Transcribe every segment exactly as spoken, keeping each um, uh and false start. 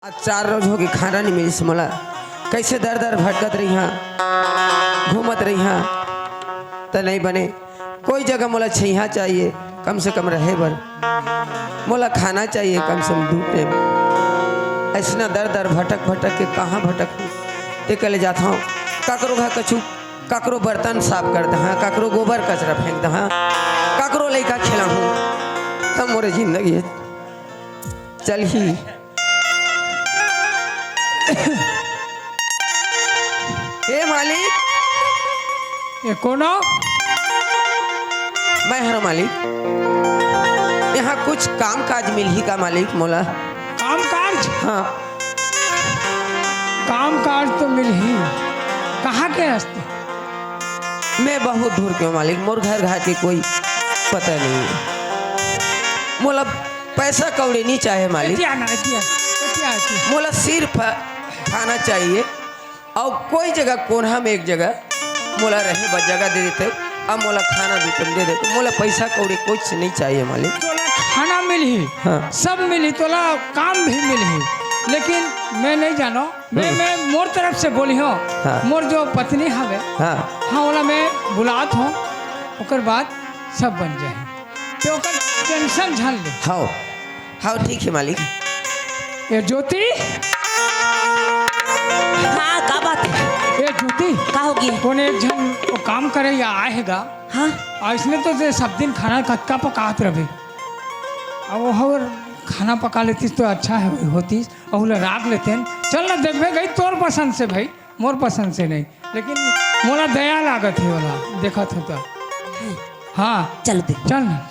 आज चार रोज होगे, खाना नहीं मिलिस मोला। कैसे दर दर भटकत रहिहा, घूमत रहिहा, त नहीं बने। कोई जगह मोला छइहा चाहिए, कम से कम रहे बर। मोला खाना चाहिए, कम से कम दू टाइम। ऐसना दर दर भटक भटक के कहाँ भटक ते कले जात हूँ। काकरो घर कछु, काकरो बर्तन साफ कर दहा, काकरो गोबर कचरा फेंक दहा, काकरो लइका खिलाहूँ, तब मोरे जिंदगी चलही। ए मालिक। ए कोनो? मैं हरो मालिक। यहाँ कुछ काम काज मिलही का मालिक मोला? काम काज? हाँ। काम काज तो मिलही। कहाँ के हस तैं? मैं बहुत दूर के हूँ मालिक, मोर घर घर के कोई पता नहीं है। मोला पैसा कौड़ी नहीं चाहे मालिक। एती आना, एती आना, एती आना। मोला सिर्फ खाना चाहिए और कोई जगह कोन्हा में एक जगह मोला रहे बर जगह दे देते, अब मोला खाना भी तुम दे देते, मोला पैसा कौड़ी कुछ नहीं चाहिए मालिक। तोला खाना मिलही, हाँ। सब मिलही, तोला काम भी मिलही, लेकिन मैं नहीं जानो, मैं, हम्म। मैं मोर तरफ से बोली हूँ, हाँ। मोर जो पत्नी हवे, हाँ। हाँ, ओला मैं बुलात हूँ, ओकर बाद सब बन जाही। ते ओकर टेंशन झन ले। हव, हव, ठीक हे मालिक। ए ज्योति। हाँ, का बात हे? ए ज्योति। का होगे? कोन एक झन वो काम करे या आए हे गा? हाँ। अइसने तो ते सब दिन खाना कतका पकात रहे। अब वो हर खाना पका लेतिस तो अच्छा हे, होतिस। अउ ला राख लेतेन। चल ना, देखबे गई तोर पसंद से भाई, मोर पसंद से नहीं, लेकिन मोला दया लागत हे वाला, देखत हो तो। हाँ, चल दे। चल ना।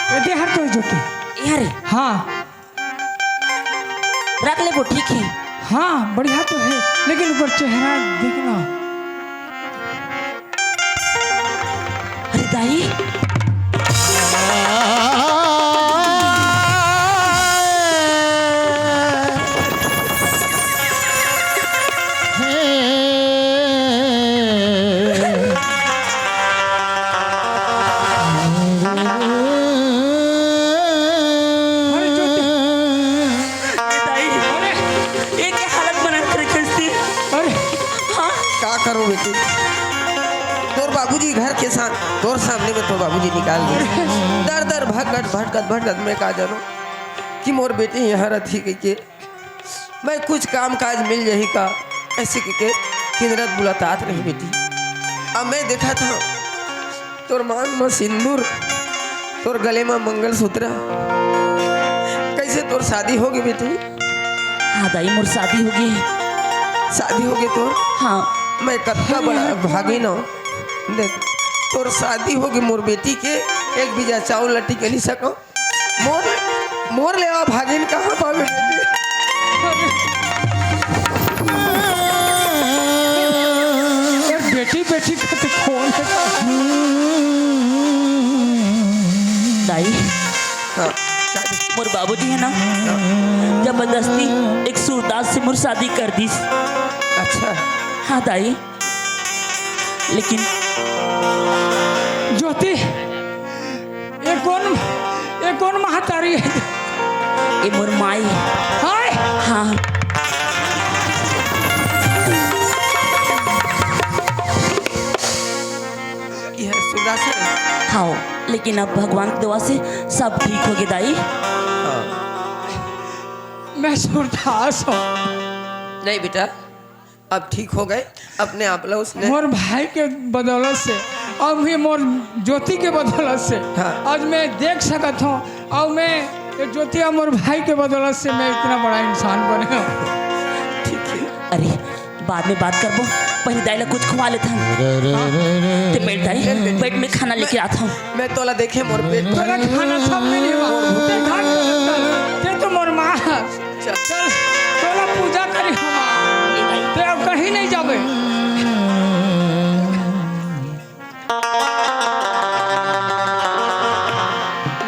ए दे हर तो ज्योति। ए हरे। हाँ। रख लेबो, ठीक हे। हाँ, बढ़िया तो हे, लेकिन ओकर चेहरा देखना। अरे दाई। अरे ज्योति। ए दाई, अरे। ए के हालत बना के रखे हस ते? अरे। हाँ? का करो बेटी? तोर बाबूजी घर के साथ, तोर सामने में तोर बाबूजी निकाल दे। दर दर भटकत, भटकत, भटकत मैं का जानो कि मोर बेटी यहाँ रथी कहिके मैं कुछ काम काज मिल जाही का, ऐसे कहिके किंदरत बुलातात रही बेटी। अब मैं देखा था तोर मांग म सिंदूर, तोर गले म मंगलसूत्र। कैसे तोर शादी होगे बेटी? हाँ दाई, मोर शादी होगे। शादी होगे तोर? हाँ। मैं कतका बड़ा भागिन हो। देख, तोर शादी होगे मोर बेटी के, एक बीजा चाउर ल टिके नहीं सको। मोर, मोर ले अभागिन कहाँ पावे बेटी? अरे बेटी, बेटी खातिर कौन हे? दाई, हाँ। मोर बाबूजी हे ना, हाँ। जबरदस्ती एक सूरदास से मोर शादी कर दिस। अच्छा। हाँ दाई, लेकिन ज्योति, ए कोन, ए कोन महतारी हे? ए मोर माई। हाय। हाँ। ये सुरदास हे? हाँ, लेकिन अब भगवान के दुआ से सब ठीक होगे दाई। हाँ। मैं सुरदास हूँ। नहीं बेटा, अब ठीक हो गए अपने आप ला उसने। मोर भाई के बदौलत से अउ भी मोर ज्योति के बदौलत से हाँ। आज मैं देख सकत हूँ, अउ मैं ये ज्योति अउ मोर भाई के बदौलत से मैं इतना बड़ा इंसान बने हूँ। ठीक है। अरे, बाद में बात करबो, पहले दाई ला कुछ खवा लेथन। हाँ? ते बैठ दाई, बैठ, मैं खाना लेके आत हूँ। मैं तोला देखे मोर पेट भर। तोला खाना सब मिली बा। ते भाग, ते तो मोर माँ। चल। चल, तोला पूजा करी हम। ते अब कहीं नहीं जाबे।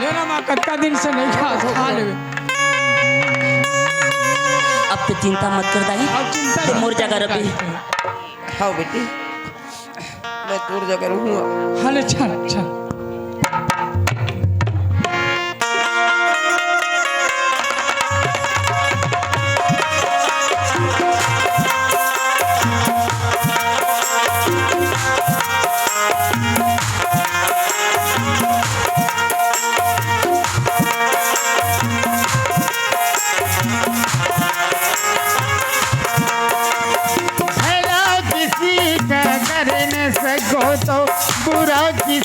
ले ना माँ, कतका दिन से नहीं खा, खा लेबे। अब ते चिंता मत कर दाई, अब चिंता ते मत मोर कर जगह रबे। दाई। हाँ बेटी, मैं तोर जगह रहूँगा। हाँ ले, चल, चल।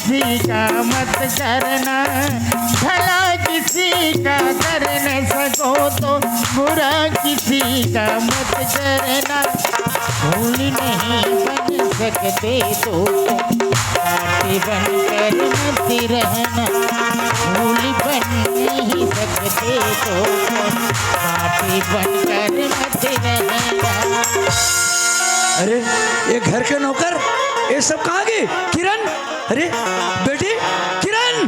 किसी का मत करना, भला किसी का कर न सको तो बुरा किसी का मत करना। फूल नहीं बन सकते तो कांटे बनकर मत रहना, फूल बन नहीं सकते तो कांटे बनकर मत रहना। अरे, ये घर के नौकर, ये सब कहाँ गए? किरण, अरे बेटी, किरण।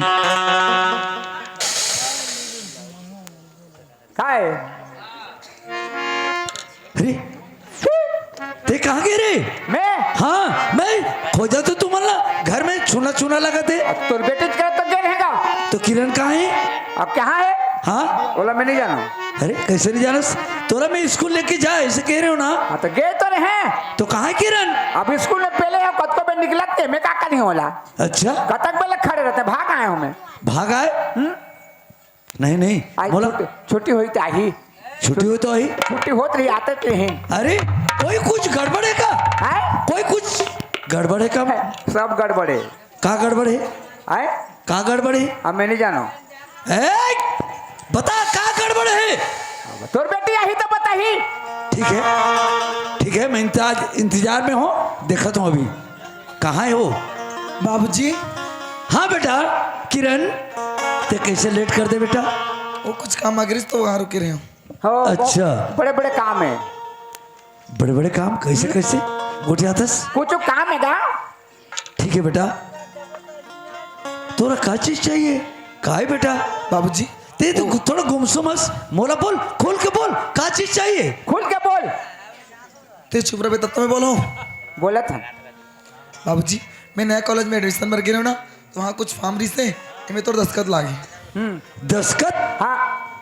काय? अरे, ते कहाँ गए रे? मैं? हाँ, मैं खोजा तो तुमन ला, घर में चूना चूना लगा थे। अब तोर बेटी के तो गए रहेगा। तो किरण कहाँ है? अब कहाँ है? हाँ? बोला, मैं नहीं जाना। अरे, कैसे नहीं जानस? तोला मैं स्कूल लेके जा, ऐसे कह रहे हो ना? हाँ, तो गए तो रहे। तो कहाँ है किरण? अब स्कूल में पहले हम कतको बेर निकलत थे, मैं का करी होला? अच्छा। कतक बेर खड़े रहते, भाग आए हूँ मैं। भाग आए? हम्म। नहीं, नहीं, आज बोला। छुट्टी, छुट्टी हुई तो आई। छुट्टी हुई तो आई। छुट्टी होत रही, आते तो हैं। अरे, कोई कुछ गड़बड़ है का? हैं? कोई कुछ गड़बड़ है का? सब गड़बड़ है। का गड़बड़ है? आए? का गड़बड़ है? अब मैं नहीं जानो। ए, बता, का गड़बड़ है? अब तोर बेटी आही तो बताही। ठीक है, ठीक है, मैं इंतजार, इंतजार में हूँ, देखत हूँ अभी। कहाँ है वो? बाबूजी। हाँ बेटा, किरण, ते कैसे लेट कर दे बेटा? वो कुछ काम आ गया तो वहाँ रुके रहे हूँ। हो, अच्छा। बड़े बड़े काम है। बड़े बड़े काम कैसे, कैसे? गोठियाथस? कुछ काम है का? ठीक है बेटा, तोरा का चीज चाहिए? का है बेटा? बाबूजी। ते तो थोड़ा गुमसुम हस, मोला बोल, खोल के बोल, का चीज चाहिए? खुल के बोल। ते चुप रहे, तब तो मैं बोलूं। बोलत हन। बाबूजी, मैं नया कॉलेज में एडमिशन बर गे रहे हूँ ना, तो वहाँ कुछ फॉर्म रिहिसे, एमे तोर दस्तखत लागे। हम्म। दस्तखत? हाँ,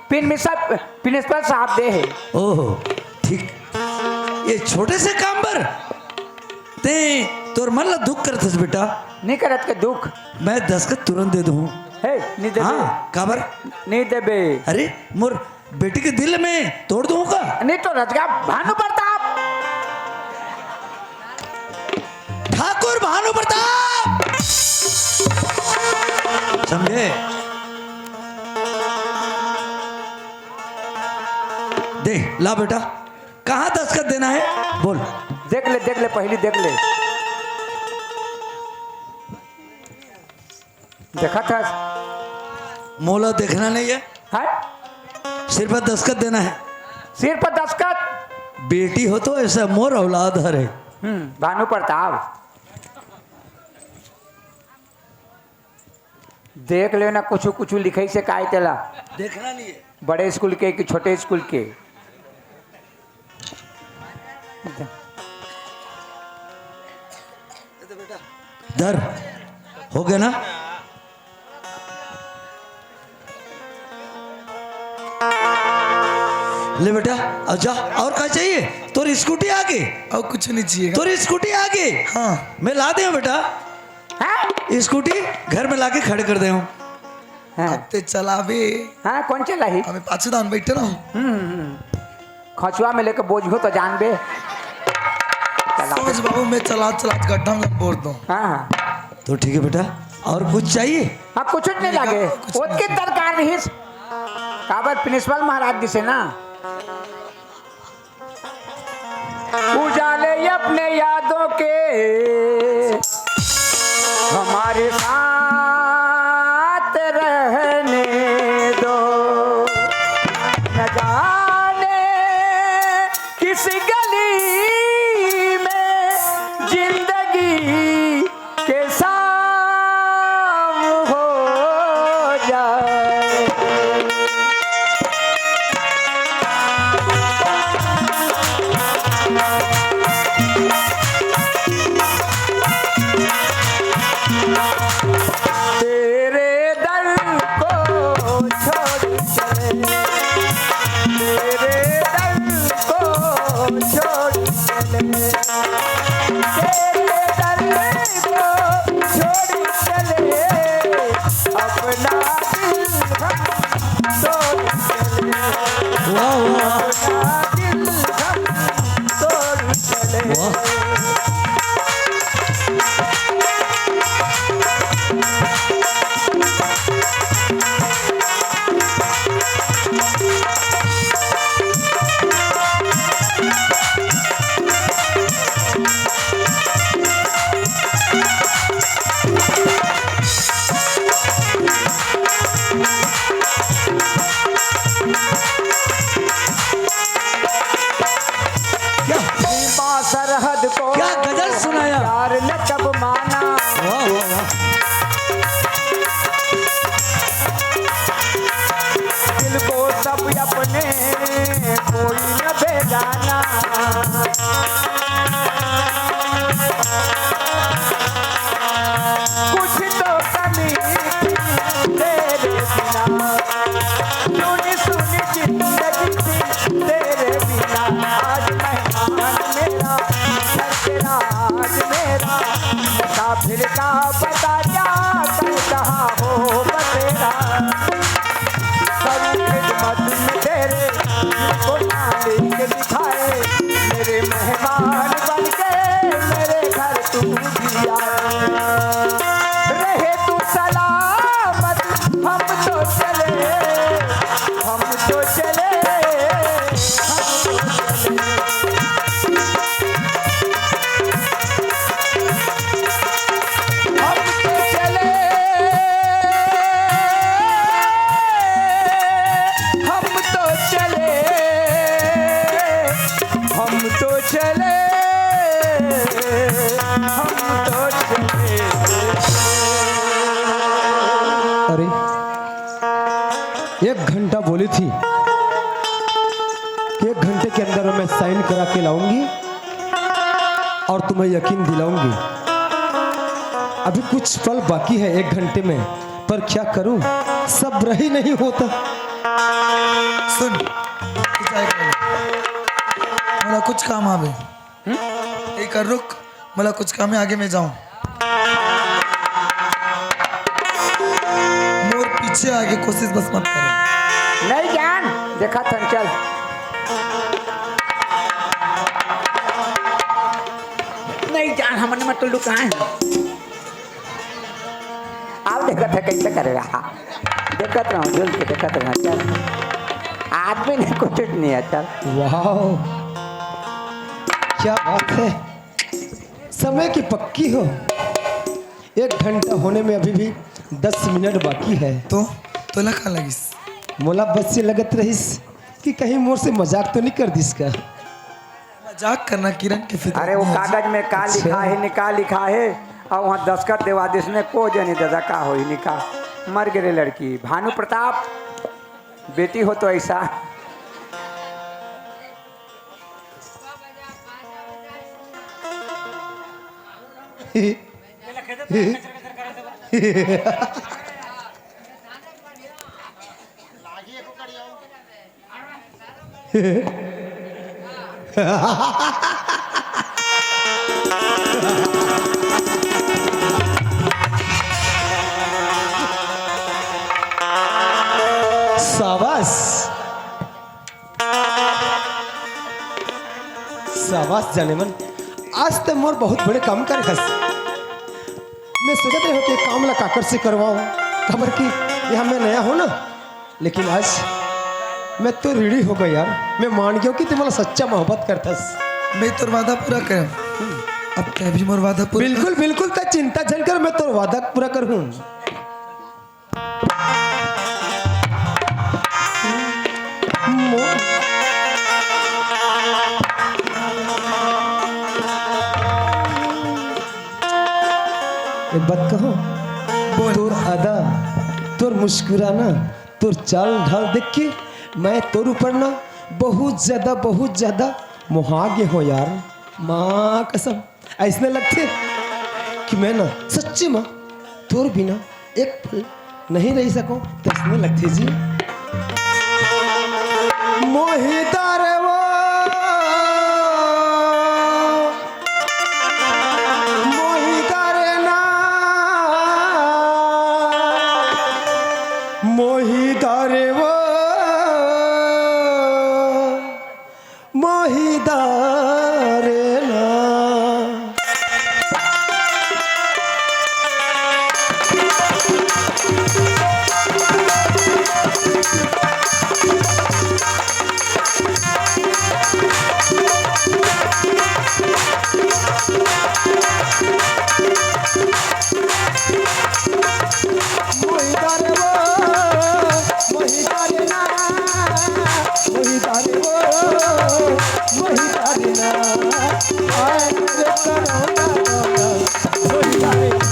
प्रिंसिपल, प्रिंसिपल साहब दे हे। ओहो, ठीक। ये छोटे से काम बर ते तोर मन ला दुख करत हस बेटा। नहीं करत के दुख। मैं दस्तखत तुरंत दे दूँ। हे, नहीं देबे। हाँ, काबर? नहीं देबे। अरे, मोर बेटी के दिल में तोड़ दूँ का? नहीं तो रजगा भानु प्रताप। ठाकुर भानु प्रताप। समझे? दे, ला बेटा, कहाँ दस्तखत देना है? बोल। देख ले, देख ले, पहली देख ले। देखा था? मोला देखना नहीं है। हैं? सिर पर दस्तखत देना है। सिर पर दस्तखत? बेटी हो तो ऐसा मोर औलाद हरे। हम्म, भानु प्रताप। देख लेना, कुछ कुछ लिखाइसे काय तेला। देखना नहीं है। बड़े स्कूल के कि छोटे स्कूल के? धर, हो गया ना? ले बेटा, अब जा। और का चाहिए? तोर स्कूटी आगे। और कुछ नहीं चाहिए। तोर स्कूटी आगे। हाँ। मैं ला दे हूँ बेटा। हाँ? स्कूटी घर में लाके खड़े कर दे हूँ। हाँ। अब ते चलावे। हाँ, कौन चलाही? अबे पाछू दान बैठे रहो। हम्म, हम्म। खचुआ में लेके बोझ हो तो जान बे। चला। सोच बाबू, मैं चला चला गड्ढा में बोर दूँ। हाँ, हाँ। तो ठीक है बेटा, और कुछ चाहिए? हाँ, कुछ नहीं लागे। कुछ ओतके नहीं। दरकार नहीं। काबर प्रिंसिपल महाराज जी से ना, उजाले अपने यादों के हमारे साथ रहने दो। न जाने किस गली में जिंदगी के शाम हो जाए। तेरे दर को छोड़ चले, तेरे दर को छोड़ चले, तेरे दर को छोड़ चले, अपना दिल हम तोड़ चले। वाह, वाह। अपना दिल हम तोड़ चले। वाह। हम तो चले, हम तो चले, हम तो चले। हम तो चले, हम तो चले, हम तो चले, हम तो चले। अरे, एक घंटा बोली थी कि एक घंटे के अंदर मैं साइन करा के लाऊंगी और तुम्हें यकीन दिलाऊंगी। अभी कुछ पल बाकी है एक घंटे में, पर क्या करूं, सब्र ही नहीं होता। सुन, तू जाए कर। मोला कुछ काम आवे। हम्म? यही कर, रुक, मोला कुछ काम है, आगे मैं जाऊं। मोर पीछे आगे कोशिश बस मत करो। नहीं जान, देखा थन, चल। नहीं जान, हमने मत लुकाए। आप देखत है कैसे करेगा। देखत रहो, झूल के देखत रहो, चल। आदमी ने कुछ नहीं है, चल। वाह, क्या बात है, समय की पक्की हो। एक घंटा होने में अभी भी दस मिनट बाकी है। तो तोला का लगिस? मोला बस ये लगत रहिस कि कहीं मोर से मजाक तो नहीं कर दिस का। मजाक करना किरण के फितरत अरे, वो में है जी। कागज में का अच्छा। लिखा है, निका लिखा है, और वहाँ दस्तखत देवा दिस ने, को जनी दादा का होई निका। मर गे रे लड़की। भानु प्रताप, बेटी हो तो ऐसा। शाबाश, शाबाश जाने मन, आज ते मोर बहुत बड़े काम करे हस। मैं सोचत रहे हो कि काम ला काकर से करवाऊं, काबर कि यहाँ मैं नया हूँ ना, लेकिन आज मैं तो ऋणी हो गया यार। मैं मान गया कि तू मोला सच्चा मोहब्बत करथस। मैं तोर वादा पूरा करम। अब ते भी मोर वादा पूरा कर। बिल्कुल, बिल्कुल, ते चिंता झन कर, मैं तोर वादा पूरा करहूँ। मो-, एक बात कहो, बोल। तोर अदा, तोर मुस्कुराना, तोर चाल ढाल देख के मैं तोर ऊपर ना बहुत ज्यादा, बहुत ज्यादा मोहा गे हो यार, माँ कसम। अइसने लगथे कि मैं ना सच्ची में तोर बिना एक पल नहीं रह सको, तइसने लगथे जी। मोहिता रे वो, मोहिता रे ना, मोहिता रे वो, मोहिता रे ना। मोहिता रे वो, मोहिता रे ना, मोहिता रे वो, मोहिता रे ना। आए रे करो ना, मोहिता रे ना।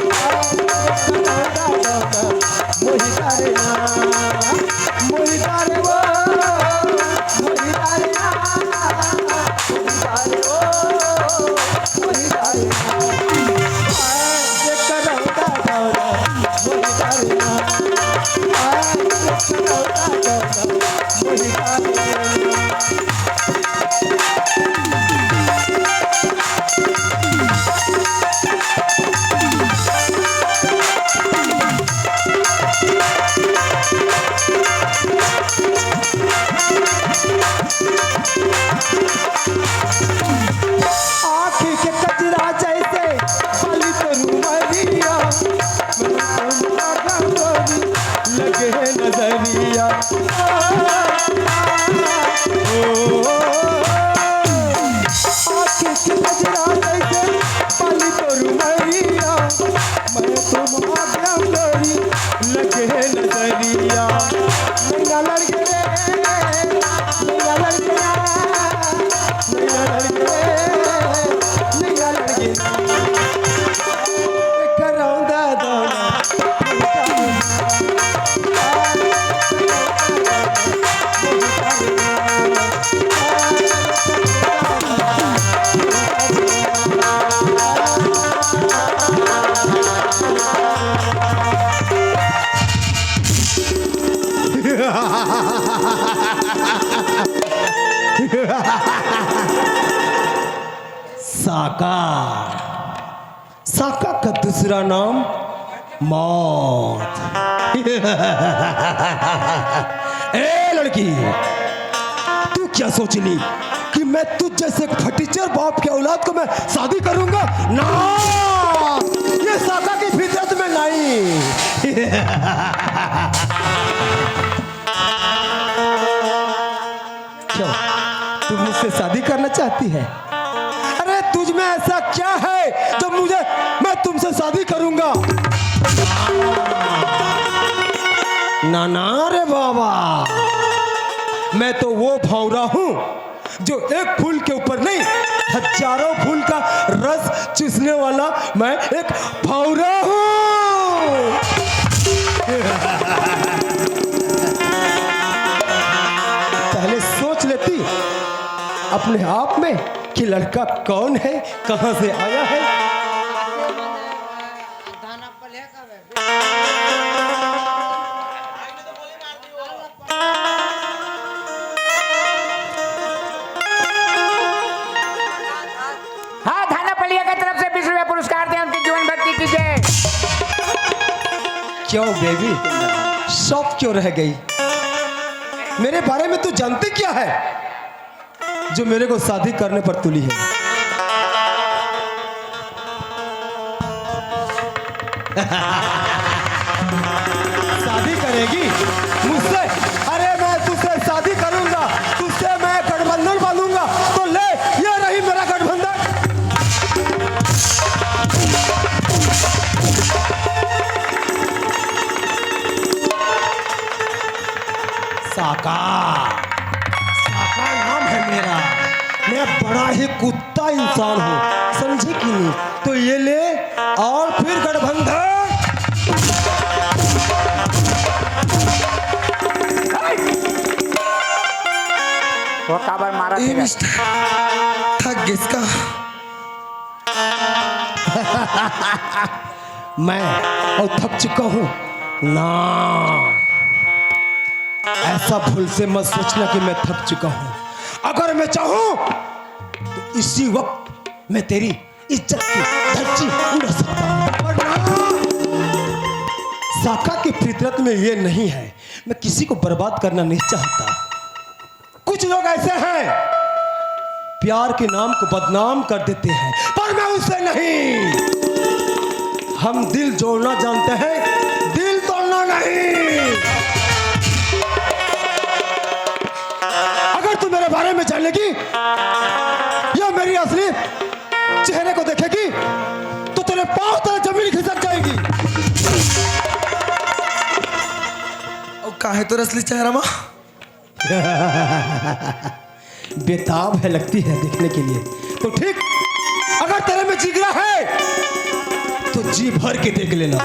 आए रे करो ना, मोहिता रे ना। मोहिता रे वो, मोहिता रे ना। नजरिया, नैया लड़के रे, नैया लड़के रे, नैया लड़के रे, नैया लड़के रे। करौंदा दौना। साका, साका का दूसरा नाम मौत। ए लड़की, तू क्या सोच ली कि मैं तुझ जैसे फटीचर बाप के औलाद को मैं शादी करूंगा? ना, ये साका की फितरत में नहीं। क्यों, तू मुझसे शादी करना चाहती है? अरे, तुझ में ऐसा क्या है जो मुझे, मैं तुमसे शादी करूंगा? ना ना रे बाबा, मैं तो वो भौरा हूँ जो एक फूल के ऊपर नहीं, हजारों फूल का रस चूसने वाला मैं एक भौरा हूँ। पहले सोच लेती अपने आप में कि लड़का कौन है, कहाँ से आया है। हाँ, थाना पलिया की तरफ से बीस रुपया पुरस्कार दें, उनकी जीवन भक्ति कीजिए। क्यों बेबी, शॉप क्यों रह गई? मेरे बारे में तू जानती क्या है जो मेरे को शादी करने पर तुली है? शादी करेगी मुझसे? अरे, मैं तुझसे शादी करूंगा, तुझसे मैं गठबंधन बांधूंगा। तो ले, ये रही मेरा गठबंधन। साका, साका नाम है मेरा। मैं बड़ा ही कुत्ता इंसान हूँ, समझी कि नहीं? तो ये ले, और फिर गठबंधन। वो काबर मारा ए तेरा? मिस्टर, थक गिस का? मैं और थक चुका हूँ ना। ऐसा भूल से मत सोचना कि मैं थक चुका हूँ। अगर मैं चाहूँ तो इसी वक्त मैं तेरी इज्जत की धज्जी उड़ा सकता हूँ, पर ना, साका की फितरत में ये नहीं है। मैं किसी को बर्बाद करना नहीं चाहता। कुछ लोग ऐसे हैं, प्यार के नाम को बदनाम कर देते हैं, पर मैं उससे नहीं। हम दिल जोड़ना जानते हैं, दिल तोड़ना नहीं। अगर तू मेरे बारे में जानेगी या मेरी असली चेहरे को देखेगी, तो तेरे पाँव तले जमीन खिसक जाएगी। और काहे तोर असली चेहरा मा? बेताब है लगती है देखने के लिए। तो ठीक, अगर तेरे में जिगरा है तो जी भर के देख लेना।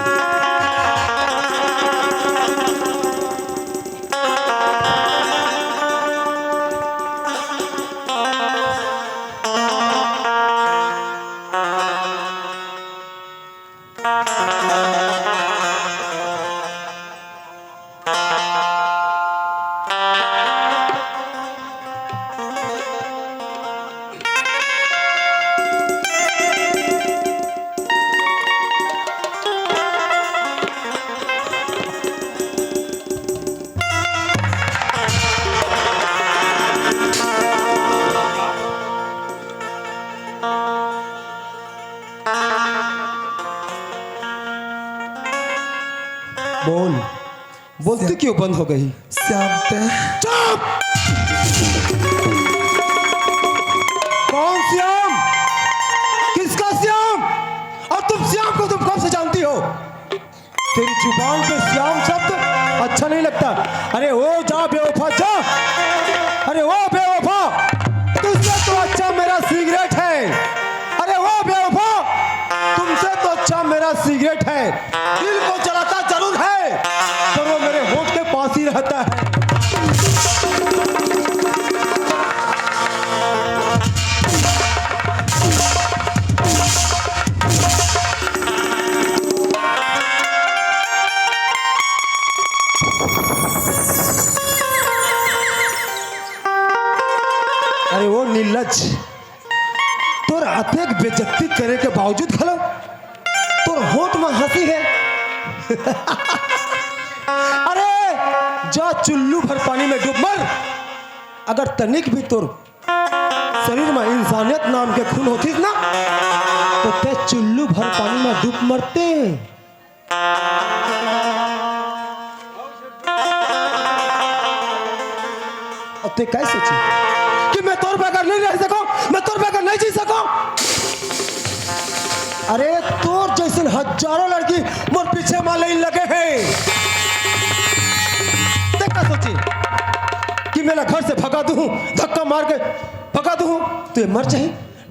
बोल, बोलती श्याम। क्यों बंद हो गई? श्याम ते। चुप! कौन श्याम? किसका श्याम? और तुम श्याम को तुम कब से जानती हो? तेरी जुबान पे श्याम शब्द अरे ओ जा बेवफा जा। अरे ओ बेवफा, तुझसे तो अच्छा मेरा सिगरेट है। अरे ओ बेवफा, तुमसे तो अच्छा मेरा सिगरेट है। दिल को जलाता जरूर है, पर वो मेरे होंठ के पास ही रहता है। अरे वो निर्लज, तोर अतेक बेइज्जती करे के बावजूद घलो तोर होंठ में हंसी है। अरे जा चुल्लू भर पानी में डूब मर। अगर तनिक भी तोर शरीर में इंसानियत नाम के खून होतिस ना, तो ते चुल्लू भर पानी में डूब मरते। अब ते काय सोची कि मैं तोर बगैर नहीं रह सकूं, मैं तोर बगैर नहीं जी सकूं? अरे तोर जैसन हजारों लड़की मोर पीछे मा लाइन लगे हैं। ते का सोची कि मैं ला घर से भगा दूं, धक्का मार के भगा दूं, तो ये मर जाए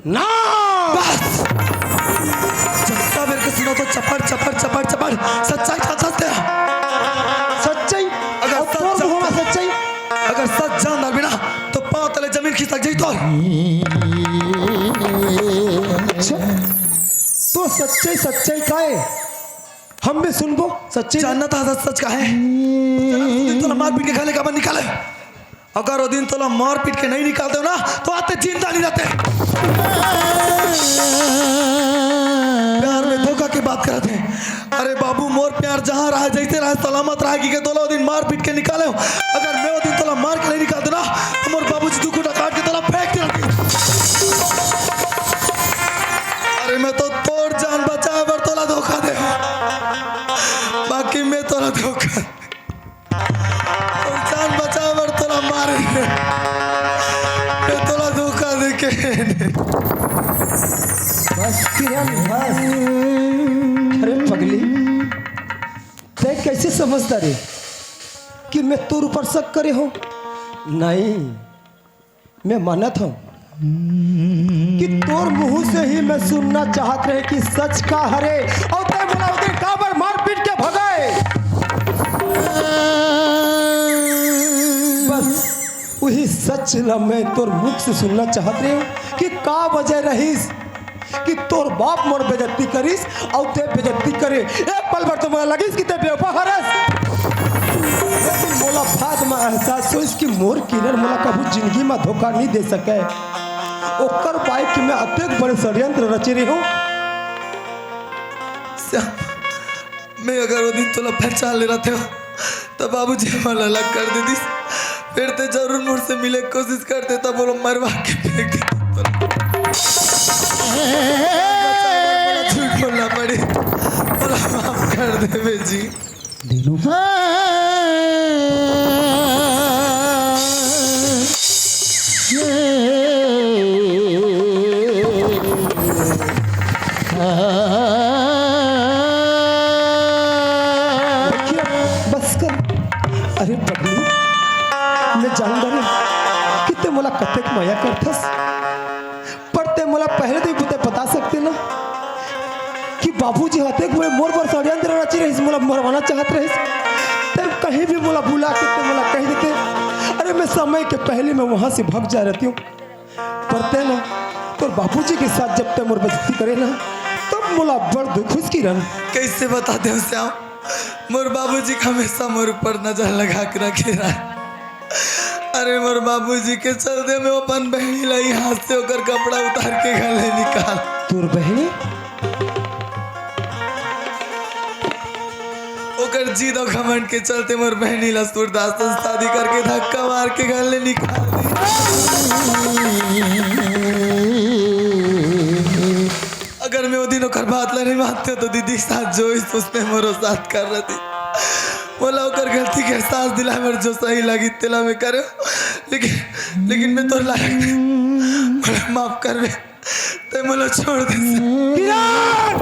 ना। बस। जब मेरे को सुनो तो चपड़, चपड़, चपड़, चपड़। सच्चाई का सत्य। सच्चाई? अगर और सच तोर जान मुंह में सच्चाई? अगर सच जान डालबे ना, तो पांव तले जमीन खिसक जाई तोर। अच्छा, तो सच्चाई, सच्चाई का है? हम भी सुनबो सच्चाई। जानना था सच, सच का है। चला, तोला मार पीट के घर ले काबर निकाले। अगर वो दिन तोला मार पीट के नहीं निकाल दो ना, तो आज ते जिंदा नहीं रहते। प्यार में धोखा के बात करत है। अरे बाबू, मोर प्यार जहां रहा, जैसे रहा, सलामत रहा, कि के तोला वो दिन मार पीट के निकाले हो। अगर मैं वो दिन तोला मार के नहीं निकाल देना, तो मोर बाबूजी दू खूंटा काट के तोला फेंक दे रहते। अरे मैं तो तोर जान बचाए बर तोला धोखा दे, बाकी मैं तोला धोखा तोर जान बचाए बर तोला मारे। मैं तोला धोखा देके। बस किरण, बस। अरे पगली, तैं कैसे समझता रे कि मैं तोर ऊपर शक करे हो? नहीं, मैं मानत हूँ कि तोर मुंह से ही मैं सुनना चाहत रहे कि सच का हरे, और तैं मोला उदे काबर मारपीट के भगाए। बस वही सच ला मैं तोर मुख से सुनना चाहत रहे हूँ कि का वजह रहीस कि तोर बाप मोर बेइज्जती करिस, अउ तैं बेइज्जती करे। एक पल भर तो मोला लगिस कि तैं बेवफा हरस, लेकिन मोला बाद में एहसास होइस कि मोर किरण मोला कभू जिंदगी में धोखा नहीं दे सके। ओकर बाई कि मैं अतेक बड़े षड्यंत्र रचे रहे हूँ। श्याम, मैं अगर वो दिन तोला पहचान ले रहते हो, तब बाबूजी हमला अलग कर देतिस। फिर तैं जरूर मोर से मिले के कोशिश करते, तब वो मरवा के फेंक देते तोला। झूठ बोलना पड़ी, तोला माफ कर देबे जी। दीनू। बस कर। अरे पगली, मैं जान डारे कि तैं मोला कतेक मया करथस, पर तैं मोला पहले तो ये बता सकते ना कि बाबूजी हतेक में मोर बर षड्यंत्र रची रहिस, मोला मरवाना चाहत रहिस। तैं कहीं भी मोला बुला के तैं मोला कह देते, अरे मैं समय के पहले मैं वहां से भाग जा रहती हूँ। पर तैं ना, तोर बाबूजी के साथ जब तैं मोर बेइज्जती करे ना, तब मोला बड़ दुख होइस किरण। कैसे बता दे श्याम, मोर बाबूजी का हमेशा मोर ऊपर नजर लगा के रखे रहा। अरे मोर बाबूजी के चलते मैं अपन बहनी ला यहाँ से ओकर कपड़ा उतार के घर ले निकाल। तोर बहनी? ओकर जिद अउ घमंड के चलते मोर बहनी ला सूरदास से शादी करके धक्का मार के घर ले निकाल दी। अगर मैं वो दिन ओकर बात ला नहीं मानते तो दीदी के साथ जो होइस उसने मोरो साथ कर रहती। मोला ओकर गलती के एहसास दिलाए बर जो सही लगी तेला मैं करे, लेकिन लेकिन मैं तोर लायक नहीं। मोला माफ करबे। तैं मोला छोड़ दे। किरण!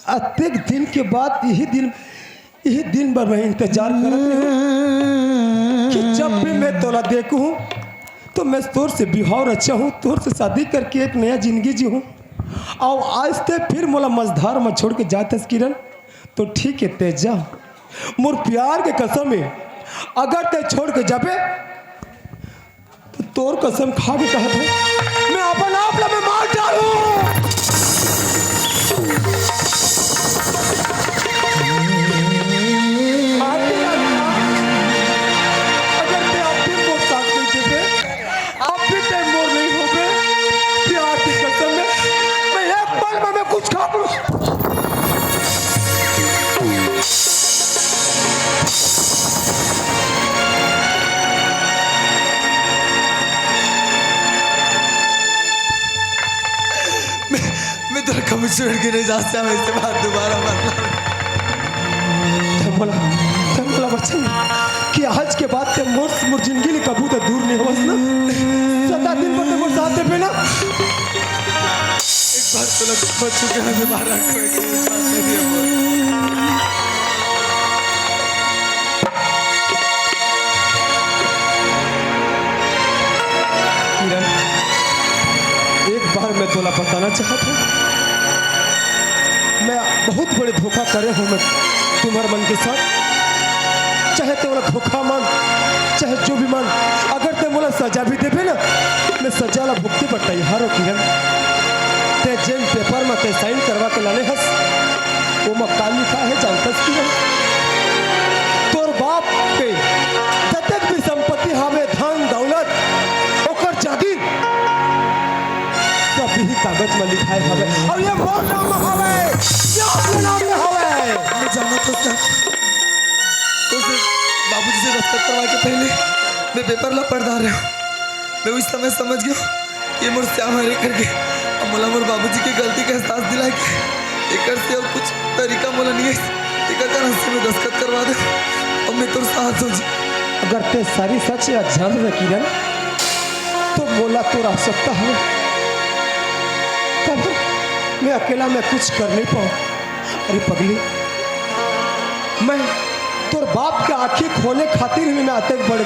अतेक दिन के बाद यही दिन, यही दिन बर मैं इंतजार करत रहूं कि जब भी मैं तोला देखूं तो मैं तोर से बिहाव रचाहूं, तोर से शादी करके एक नया जिंदगी जीहूं। अउ आज ते फिर मोला मझधार म छोड़ के जात हस किरण, तो ठीक है ते जा, मोर प्यार के कसम है, अगर ते छोड़ के जाबे तो तोर कसम खा के कहत हूं, मैं अपन आप ला मैं मार डालूं। अगर ते अब भी मोर साथ नहीं देबे, अब भी ते मोर नहीं होबे, प्यार की कसम है, मैं एक पल में मैं कुछ खा लूं। मैं, मैं तोर कभी छोड़ के नहीं जा सकता, मैं इसके बाद दोबारा मत। ते मोला, ते मोला वचन कि आज के बाद ते मोर, मोर जिंदगी ले कभू ते दूर नहीं होवस ना। सदा दिन भर ते मोर साथ देबे ना। एक बार तो लग बच चुके हैं, दोबारा कोई के साथ नहीं है। किरण, एक बार मैं तोला बताना चाहत हूं, मैं बहुत बड़े धोखा करे हूं मैं तुम्हर मन के साथ। चाहे ते मोला धोखा मान, चाहे जो भी मान, अगर ते मोला सजा भी देबे ना, मैं सजा ला भुगते बर तैयार हो किरण। ते जेन पेपर म ते साइन करवा के लाने हस, ओमा का लिखा है जानथस किरण? तोर बाप के जतेक भी संपत्ति हावे, धन दौलत, ओकर जागीर, सब ही कागज म लिखाए हवे। अउ ये मोर नाम म हवे, ये आपके नाम म हवे। मैं जानत हंव सर, तोर से बाबूजी से दस्तखत करवाए के पहले मैं पेपर ला पढ़ डारे हंव। मैं उस समय समझ गया कि ये मोर श्याम हरे करके। अब मोला मोर बाबूजी के गलती के एहसास दिलाए के एकर से अउ कुछ तरीका मोला नहीं है। एकर कारण से मैं दस्तखत करवा दे। अब मैं तोर साथ हो जी। अगर ते सारी सच ला जानबे किरण, तो मोला तोर आवश्यकता हवे। तब मैं अकेला मैं कुछ कर नहीं पाऊं। अरे पगली, मैं तोर बाप के आंखी खोले खातिर ही मैं अतेक बड़े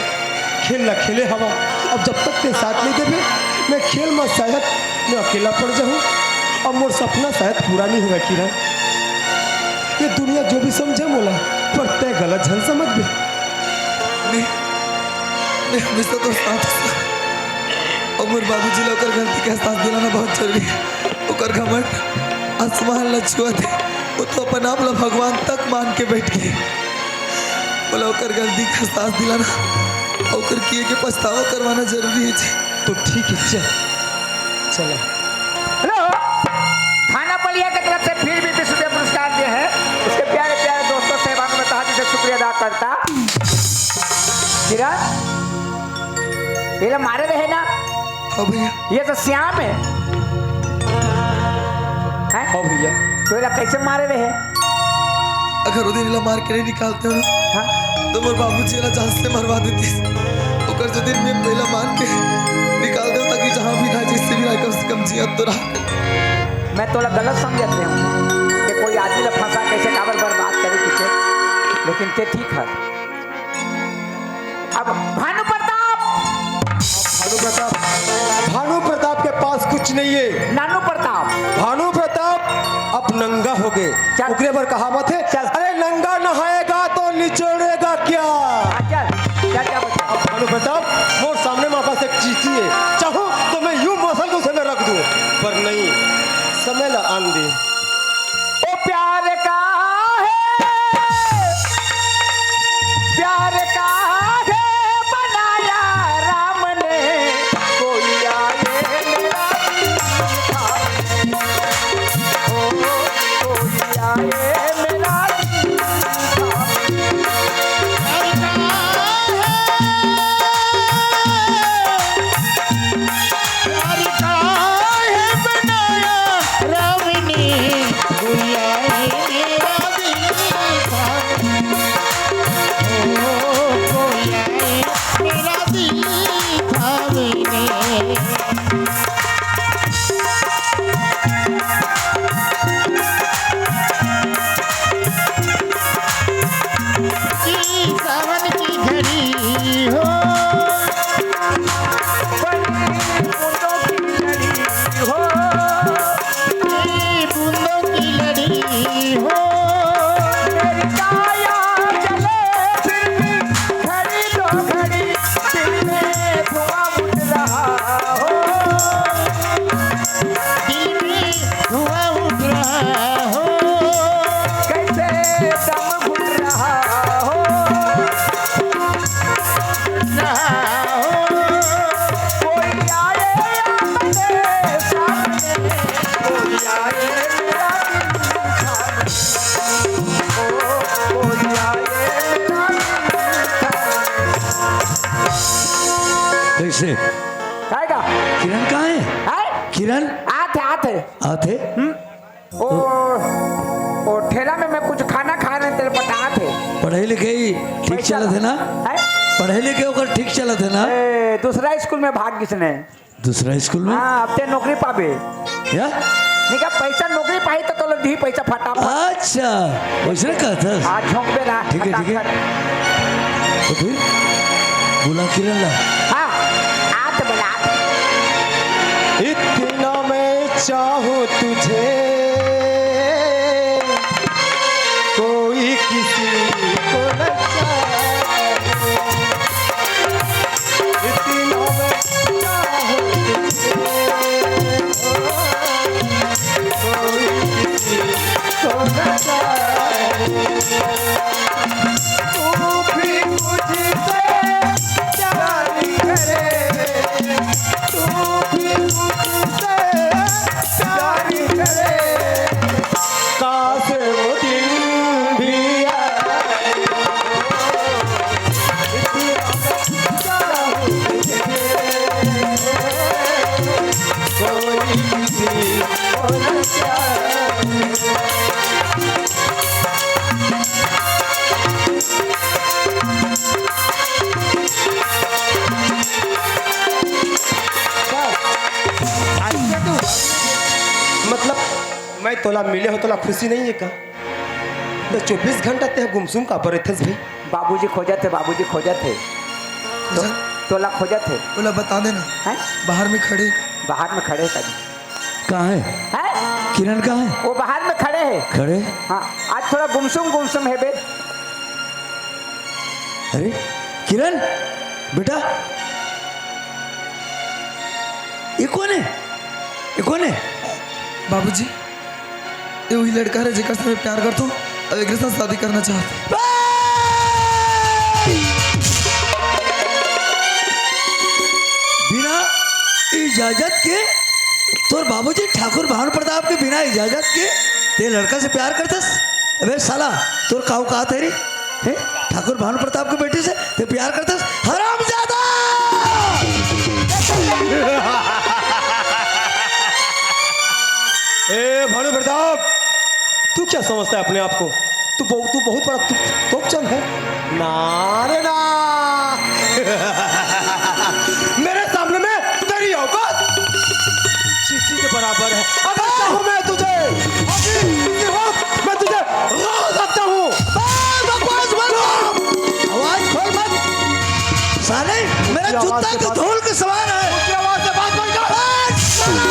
खेल ला खेले हवा। अब जब तक ते साथ नहीं देबे, मैं खेल में शायद मैं अकेला पड़ जाऊं। अब मोर सपना शायद पूरा नहीं होगा किरण। ये दुनिया जो भी समझे मोला, पर ते गलत झन समझबे। मैं, मैं हमेशा तोर साथ हूं। अउ मोर बाबूजी ला ओकर गलती के एहसास दिलाना बहुत जरूरी है। ओकर घमंड आसमान ला छुअत है। वो तो अपन आप ला भगवान तक मान के बैठ गए। मोला ओकर गलती के एहसास दिलाना, ओकर किए के पछतावा करवाना जरूरी है जी। तो ठीक है, चल, चला। हेलो, थाना बलिया के तरफ से फिर भी विश्व पुरस्कार दिए हैं उसके प्यारे प्यारे दोस्तों से, मैं तहे दिल से शुक्रिया अदा करता। किरण, ये ला मारे रहे ना? हाँ भैया। ये तो श्याम है। हैं? हाँ भैया। तो ये ला कैसे मारे रहे? अगर वो दिन ला मार के नहीं निकालते हो ना, हाँ? तो मोर बाबूजी ला जान से मरवा देते। ओकर जो दिन मैं पहला मार के निकाल दो, ताकि जहाँ भी रहा, जैसे भी रहा, कम से कम जिया तो रहा। मैं तोला गलत समझत रहे हूँ कि कोई आदमी ला फंसा कैसे काबर बर्बाद करे किसे, लेकिन ते ठीक है। अब भानु प्रताप। भानु प्रताप, भानु प्रताप के पास कुछ नहीं है। नानू प्रताप। भानु प्रताप अब नंगा हो गए। चल। ओकरे बर कहावत है, चल। अरे नंगा नहाएगा तो निचोड़ेगा क्या? हाँ, चल। चल, क्या बचा? अब भानु प्रताप, मोर सामने माँ पास एक चीटी है, चाहूँ तो मैं यूं मसल के उसे मैं रख दूँ, पर नहीं, समय ला आन दे। ओ प्यार का है, प्यार का है बनाया राम ने, कोई आए मेरा दिल थामे। ओ, कोई आए मेरा दिल थामे। प्यार का है, प्यार का है बनाया राम ने। थे। काय का? किरण कहाँ है? है? किरण? आथे, आथे। आथे? हम्म। ओ, ओ ठेला में मैं कुछ खाना खा रहे, तेरे पटात हे। पढ़ाई लिखाई ठीक पैसा चलत हे ना? है? पढ़ाई लिखाई ओकर ठीक चलत हे ना? ए, दूसरा स्कूल में भाग गिस ने। दूसरा स्कूल में? हाँ, अब ते नौकरी पाबे। क्या? नहीं का पैसा नौकरी पाही तो तोला दी पैसा फटाफट। अच्छा, वैसे कहत हस। हाँ, झोंकबे ना, ठीक है, ठीक है। फटाफट। तो फिर बुला किरण ला। हाँ, आत बुला। इतना मैं चाहूँ तुझे, कोई किसी को न चाहे। इतना मैं चाहूँ तुझे, कोई किसी को न चाहे। तू भी मुझसे प्यार करे, तू भी मुझसे प्यार करे। काश वो दिन भी आए। कोई किसी को न चाहे। अच्छा तू, मतलब, मैं तोला मिले हो, तोला खुशी नहीं है का? तो चौबीस घंटा ते गुमसुम का पर रहिथस भाई? बाबूजी खोजत हे, बाबूजी खोजत हे। तो, खोजत? तोला खोजत हे। तोला बता देना। हैं? बाहर में खड़े। बाहर में खड़े हे कभी। कहाँ है? हैं? किरण कहाँ है? वो बाहर में खड़े हे। खड़े? हाँ, आज थोड़ा गुमसुम गुमसुम हे बे। अरे किरण, बेटा, ये कौन है? ये कौन है? बाबूजी, ये वही लड़का है जेकर से मैं प्यार करता हूँ, अब एकरे साथ शादी करना चाहता हूँ। बिना इजाजत के तोर बाबूजी ठाकुर भानु प्रताप के बिना इजाजत के ते लड़का से प्यार करतस? अबे साला, तोर का औकात है रे? हैं? ठाकुर भानु प्रताप के बेटी से ते प्यार करतस? हरामजादा! ए भानु प्रताप, तू क्या समझता है अपने आप को? तू बहु-, तू बहुत बड़ा तु-, तोपचंद है। ना रे ना। मेरे सामने में तेरी औकात चींटी के बराबर है। अगर चाहूं मैं तुझे अभी इसी वक्त मैं तुझे रोक सकता हूँ। बस, बकवास बंद कर। आवाज खोल मत। साले, मेरा जूता के धूल के समान है। ऊंची आवाज से बात मत कर। बस, साला।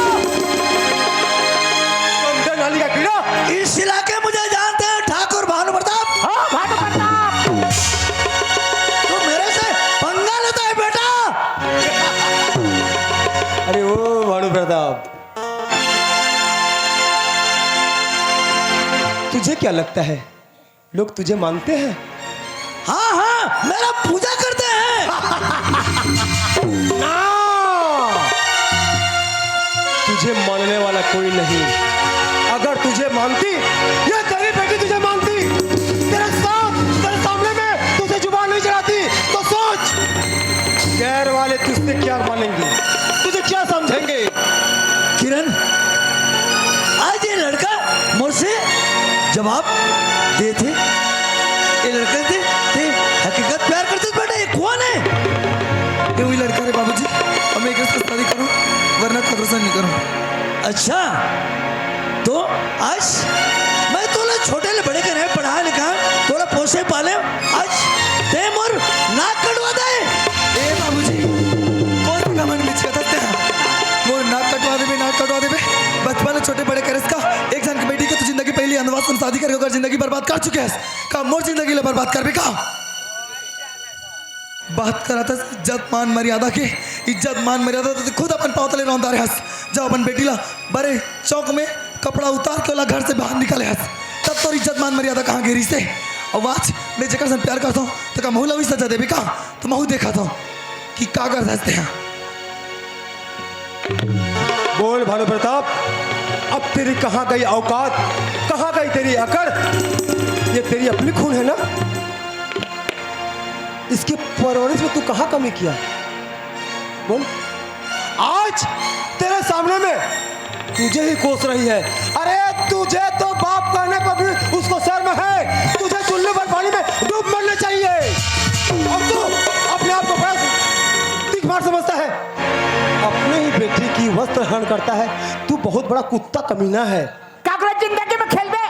गंदे नाली का कीड़ा। इस इलाके मुझे जानते हैं, ठाकुर भानु प्रताप। हाँ, भानु प्रताप। तू मेरे से पंगा लेता है, बेटा। अरे ओ भानु प्रताप, तुझे क्या लगता है, लोग तुझे मानते हैं? हाँ, हाँ, मेरा पूजा करते हैं। ना, तुझे मानने वाला कोई नहीं। अगर तुझे मानती, ये तेरी बेटी तुझे मानती, तेरे साथ, तेरे सामने में तुझे जुबान नहीं चलाती, तो सोच, गैर वाले तुझसे क्या मानेंगे, तुझे क्या समझेंगे? किरण, आज ये लड़का मोर से जवाब देथे। ये लड़का से ते हकीकत प्यार करते बेटा, ये कौन है? ये वही लड़का रे बाबूजी, अब मैं एकरे से शादी करूं, वरना काकरो से नहीं करूं। अच्छा, तो आज मैं तोला छोटे ले बड़े करे, पढ़ा लिखा, तोला पोसे पाले, आज ते मोर नाक कटवा दे। ए बाबूजी, कौन सा घमंड में जियत हस ते? मोर नाक कटवा देबे, नाक कटवा देबे। बचपन में छोटे बड़े करेस का, एक झन के बेटी के तू जिंदगी पहली अंधवा से शादी करके ओकर जिंदगी बर्बाद कर चुके हस। का मोर जिंदगी ला बर्बाद करबे का? बात करत हस इज्जत मान मर्यादा के, इज्जत मान मर्यादा तो खुद अपन पाँव तले रौंदा रहे हस। जब अपन बेटी ला बड़े चौक में कपड़ा उतार के ओला घर से बाहर निकाले हस, तब तोर इज्जत मान मर्यादा कहाँ गे रिहिसे? अउ आज मैं जेकर से प्यार करता हूँ, तो का महू ला वही सजा देबे का? तो महू देखत हूँ कि का करत हस ते हा। बोल भानु प्रताप, अब तेरी कहाँ गई औकात, कहाँ गई तेरी अकड़? ये तेरी अपनी खून है ना? इसकी परवरिश में तू कहाँ कमी किया? बोल, आज तेरे सामने में तुझे ही कोस रही है। अरे, तुझे तो बाप कहने पर भी उसको शर्म है, तुझे चुल्लू पर पानी में डूब मरना चाहिए। और तू अपने आप को बड़ा दिखमार समझता है, अपने ही बेटी की वस्त्र हरण करता है। तू बहुत बड़ा कुत्ता कमीना है। काकरो जिंदगी में खेलबे।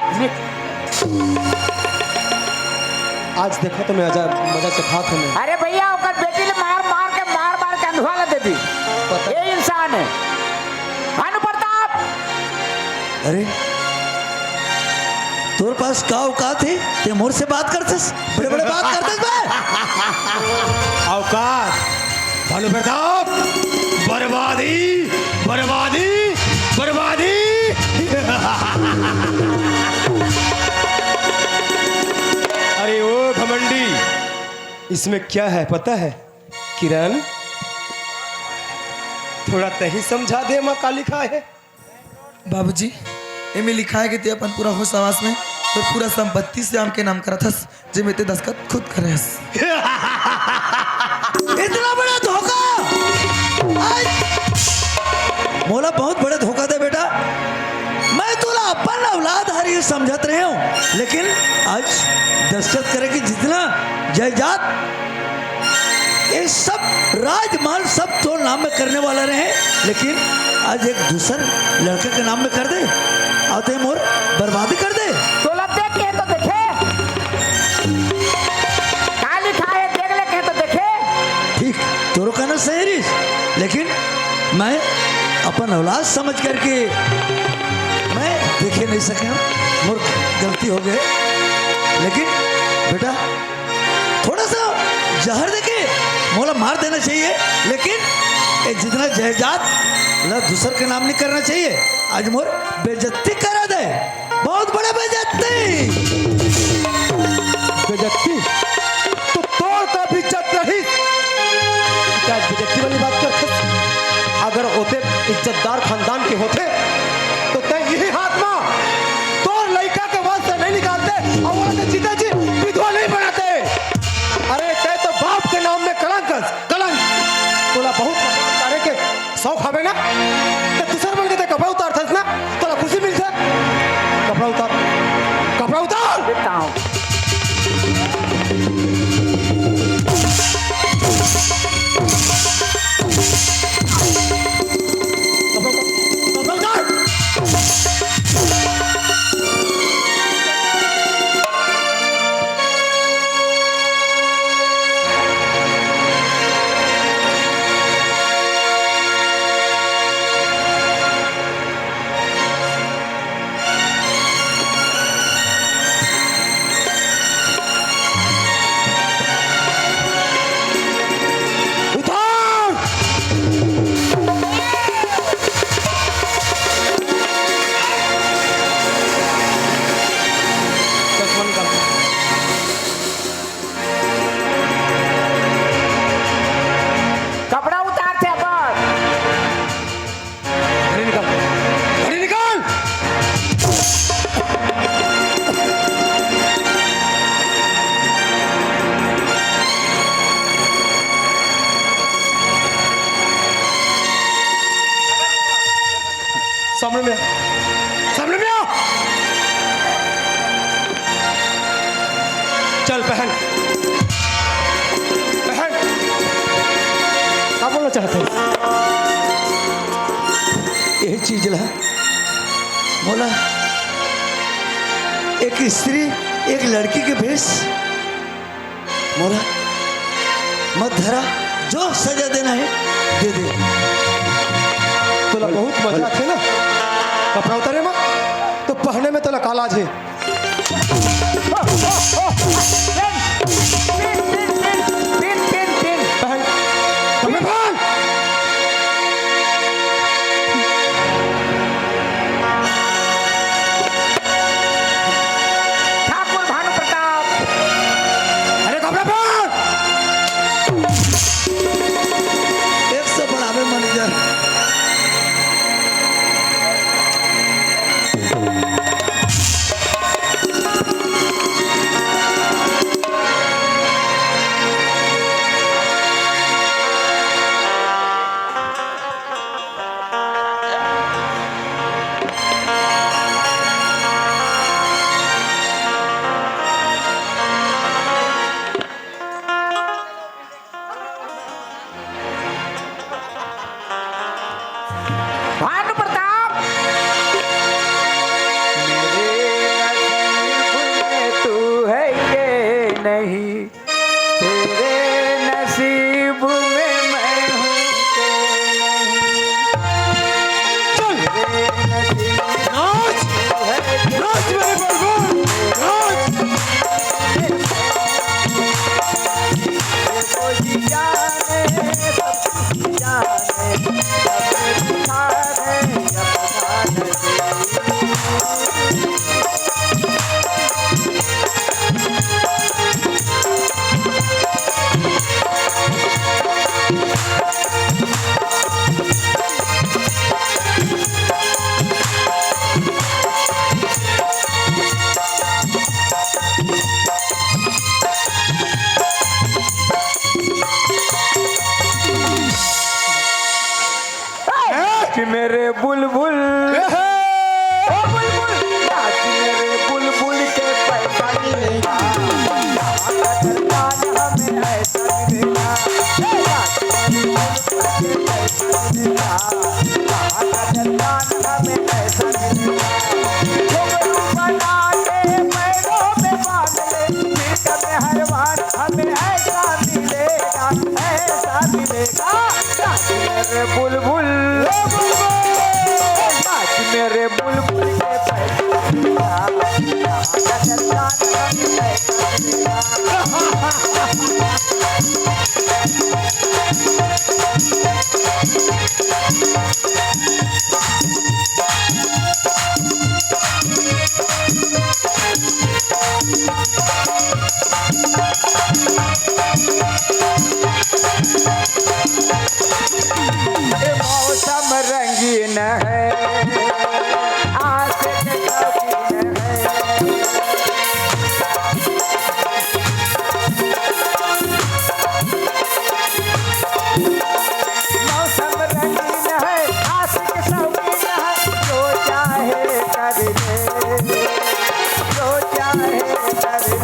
आज देखो तो मैं आजा, मजा से खात हूँ मैं। अरे भैया, ओकर बेटी ले मार मार के, मार मार के अंधुआ ला दे दी। पता ये इंसान है भानु प्रताप। अरे, तोर पास का औकात है? ते मोर से बात करतस, बड़े बड़े बात करतस बे। औकात, भानु प्रताप, बर्बादी, बर्बादी, बर्बादी। अरे ओ घमंडी, इसमें क्या है पता है? किरण, थोड़ा तही समझा दे, माँ काली खाए है। बाबूजी, एमे लिखाय हे कि ते अपन पूरा होश हवास में तोर पूरा संपत्ति श्याम के नाम करत हस, जेमे ते दस्तखत खुद करे हस। इतना बड़ा धोखा! आज मोला बहुत बड़ा धोखा दे बेटा। मैं तोला अपन औलाद हर ये समझत रहे हूँ, लेकिन आज दस्तखत करे कि जितना जायदाद ये सब राजमाल सब तोर नाम में करने वाला रहे, लेकिन आज एक दूसर लड़के के नाम में कर दे, अउ ते मोर बर्बादी कर दे। तोला देख के तो देखे, का लिखा है, देख ले के तो देखे। ठीक, तोरो कहना सही रहिस, लेकिन मैं अपन औलाद समझ करके मैं देखे नहीं सके हूँ, मोर गलती हो गए। लेकिन बेटा, थोड़ा सा जहर देके मोला मार देना चाहिए, लेकिन ये जितना जायदाद ला दूसर के नाम नहीं करना चाहिए। आज मोर बेइज्जती करा दे, बहुत बड़ा बेइज्जती। बेइज्जती? तो तोर का भी इज्जत रही, क्या बेइज्जती वाली बात करते? अगर ओते इज्जतदार खानदान के होते तो तैं यही हाथ में तोर लइका के वंश से नहीं निकालते अउ ओला तो जीते जी विधवा नहीं बनाते। अरे, तैं तो बाप के नाम में कलंक हस, कलंक। तोला बहुत बदनाम करे के शौक हवे ना, तो दूसर मन के ते कपड़ा उतारथस ना, तोला खुशी मिलथे। कपड़ा उतार, कपड़ा उतार। उतार! चश्मा निकाल। कपड़ा उतार थे अपन। घड़ी निकाल, घड़ी निकाल। सामने में आ, सामने में आ। चल पहन, पहन। का बोलना चाहत हस? यही चीज ला मोला एक स्त्री, एक लड़की के भेष मोला मत धरा, जो सजा देना है दे दे। तोला बहुत मजा आथे ना कपड़ा उतारे में, तो पहने में तोला का लाज हे? पहन। कपड़े पहन। ठाकुर भानु प्रताप। अरे कपड़ा पहन। एक सौ बढ़ावे मैनेजर। मेरे बुलबुल, नाच मेरे बुलबुल के पैसा। ये मौसम रंगीन है, आशिक शौकीन है। मौसम रंगीन है, आशिक शौकीन है, जो चाहे कर ले, जो चाहे कर ले।